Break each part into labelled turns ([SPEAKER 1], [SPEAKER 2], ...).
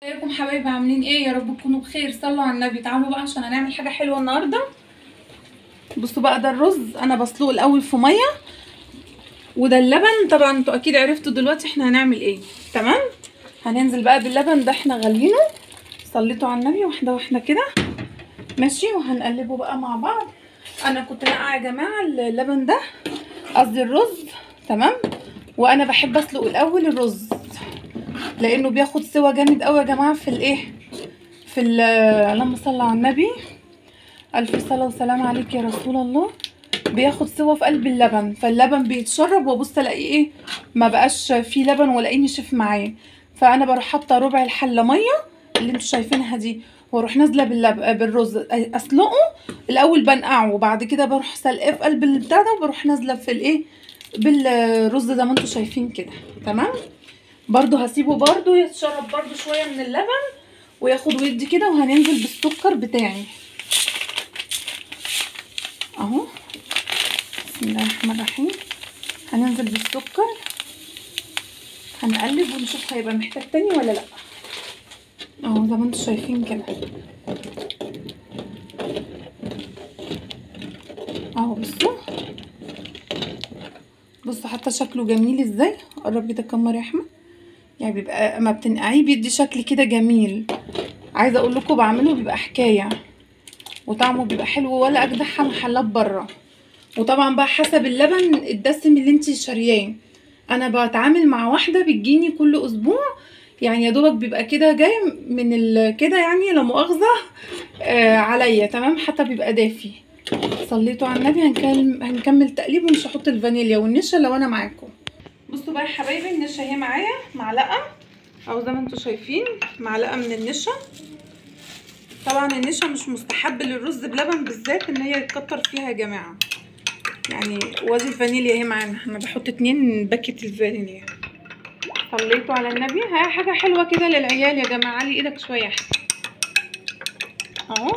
[SPEAKER 1] ازيكم حبايبي، عاملين ايه؟ يا رب تكونوا بخير. صلوا على النبي. تعالوا بقى عشان هنعمل حاجة حلوة النهارده. بصوا بقى، ده الرز انا بسلقه الاول في مية، وده اللبن. طبعا انتوا اكيد عرفتوا دلوقتي احنا هنعمل ايه. تمام، هننزل بقى باللبن ده احنا غلينه. صليتوا على النبي واحدة واحدة كده، ماشي. وهنقلبه بقى مع بعض. انا كنت ناقعه يا جماعة اللبن ده، قصدي الرز، تمام. وانا بحب اسلق الاول الرز لانه بياخد سوا جامد قوي يا جماعة في الايه، في اللهم صل على النبي، الف صلاة وسلام عليك يا رسول الله. بياخد سوا في قلب اللبن، فاللبن بيتشرب، وابص الاقي ايه، ما بقاش فيه لبن ولا نشف معايا. فانا بروح حاطه ربع الحلة مية اللي انتوا شايفينها دي، واروح نازله بالرز اسلقه الاول، بنقعه، وبعد كده بروح سلقاه في قلب البتاع ده، وبروح نازله في الايه بالرز زي ما انتوا شايفين كده. تمام، برضو هسيبه برضو يتشرب برضو شوية من اللبن وياخد ويدي كده. وهننزل بالسكر بتاعي اهو، بسم الله الرحمن الرحيم. هننزل بالسكر، هنقلب ونشوف هيبقى محتاج تاني ولا لا. اهو زي ما انتوا شايفين كده اهو. بصوا بصوا حتى شكله جميل ازاي. قرب كده الكاميرا يا احمد. يعني بيبقى اما بتنقعيه بيدي شكل كده جميل. عايزه اقول لكم بعمله بيبقى حكاية، وطعمه بيبقى حلو ولا اجدعها محلات بره. وطبعا بقى حسب اللبن الدسم اللي انت شارياه. انا بتعامل مع واحدة بتجيني كل اسبوع، يعني يا دوبك بيبقى كده جاي من كده، يعني لا مؤاخذة عليا، تمام، حتى بيبقى دافي. صليتوا على النبي. هنكمل تقليب، ومش هحط الفانيليا والنشا لو انا معاكم. بصوا بقى يا حبايبي، النشا اهي معايا معلقه، او زي ما انتوا شايفين معلقه من النشا. طبعا النشا مش مستحب للرز بلبن بالذات ان هي يتكتر فيها يا جماعة يعني. وادي الفانيليا اهي معانا، انا بحط 2 باكيت الفانيليا. صليتوا على النبي. ها حاجة حلوة كده للعيال يا جماعة. علي ايدك شوية اهو.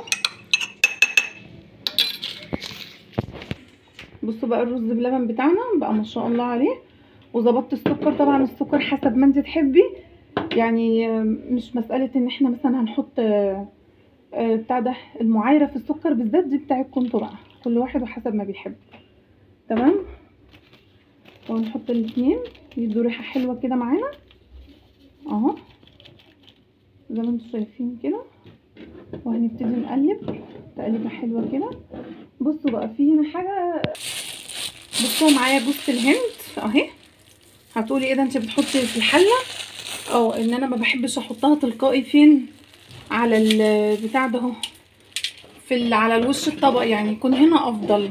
[SPEAKER 1] بصوا بقى الرز بلبن بتاعنا بقى ما شاء الله عليه. وظبطت السكر، طبعا السكر حسب ما انت تحبي، يعني مش مسالة ان احنا مثلا هنحط بتاع ده المعايره في السكر بالذات، دي بتاعتكم انتوا بقى، كل واحد وحسب ما بيحب. تمام، ونحط الاثنين يدوا ريحه حلوة كده معانا اهو زي ما انتوا شايفين كده. وهنبتدي نقلب تقليبه حلوة كده. بصوا بقى في هنا حاجة، بصوا معايا جوزة الهند اهي. هتقولي ايه ده انت بتحطي في الحلة؟ اه ان انا ما بحبش احطها تلقائي فين، على البتاع ده اهو، في على الوش الطبق، يعني يكون هنا افضل،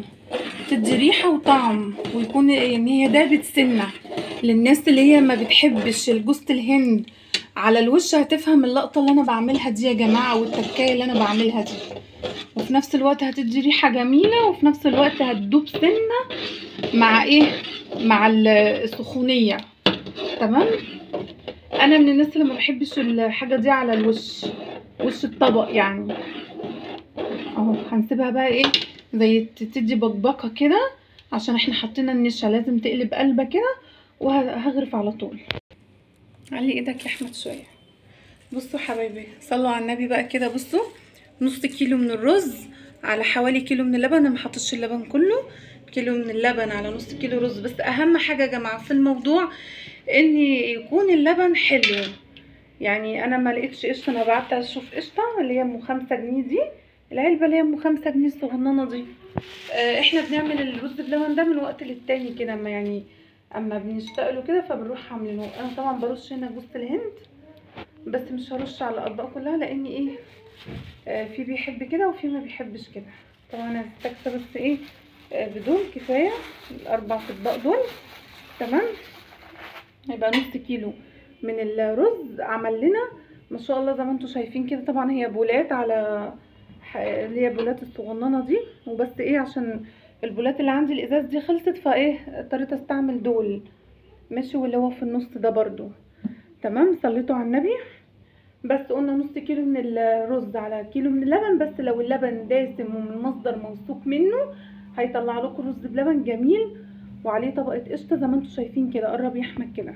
[SPEAKER 1] تدي ريحه وطعم، ويكون يعني هي دابت سنة. للناس اللي هي ما بتحبش الجوزة الهند على الوش هتفهم اللقطة اللي انا بعملها دي يا جماعة، والتكايه اللي انا بعملها دي. وفي نفس الوقت هتدي ريحه جميلة، وفي نفس الوقت هتدوب سنة مع ايه، مع السخونيه. تمام، انا من الناس اللي ما بحبش الحاجة دي على الوش، وش الطبق يعني اهو. هنسيبها بقى ايه زي تدي بقبقه كده، عشان احنا حطينا النشا لازم تقلب قلبه كده. وهغرف على طول. علي ايدك يا احمد شوية. بصوا حبايبي، صلوا على النبي بقى كده. بصوا نص كيلو من الرز على حوالي كيلو من اللبن. انا ما حطيتش اللبن كله، كيلو من اللبن على نص كيلو رز. بس اهم حاجة يا جماعة في الموضوع ان يكون اللبن حلو. يعني انا ما لقيتش قشطه، انا بعت اشوف قشطه اللي هي ام 5 جنيه دي، العلبة اللي هي ام 5 جنيه الصغننه دي. احنا بنعمل الرز بلبن ده من وقت للتاني كده، اما يعني اما بنشتاق له كده فبنروح عاملينه. انا طبعا برش هنا جوزة الهند، بس مش هرش على الاطباق كلها لان ايه، في بيحب كده وفي ما بيحبش كده. طبعا انا استكفى بس ايه بدون كفاية الاربع اطباق دول. تمام، هيبقى نص كيلو من الرز عمل لنا ما شاء الله زي ما انتم شايفين كده. طبعا هي بولات على اللي هي بولات الصغننه دي، وبس ايه عشان البولات اللي عندي الازاز دي خلصت، فايه اضطريت استعمل دول ماشي، واللي هو في النص ده برضو. تمام، صليتوا على النبي. بس قلنا نص كيلو من الرز على كيلو من اللبن، بس لو اللبن داسم ومن مصدر موثوق منه هيطلع لكم رز بلبن جميل وعليه طبقه قشطه زي ما انتم شايفين كده. قرب يا احمد كده.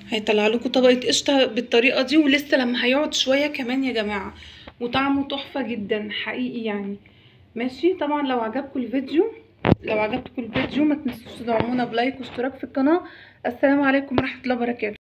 [SPEAKER 1] هيطلع لكم طبقه قشطه بالطريقة دي، ولسه لما هيقعد شوية كمان يا جماعة، وطعمه تحفة جدا حقيقي يعني. ماشي، طبعا لو عجبكم الفيديو، ما تنسوش تدعمونا ب like واشتراك في القناة. السلام عليكم ورحمة الله وبركاته.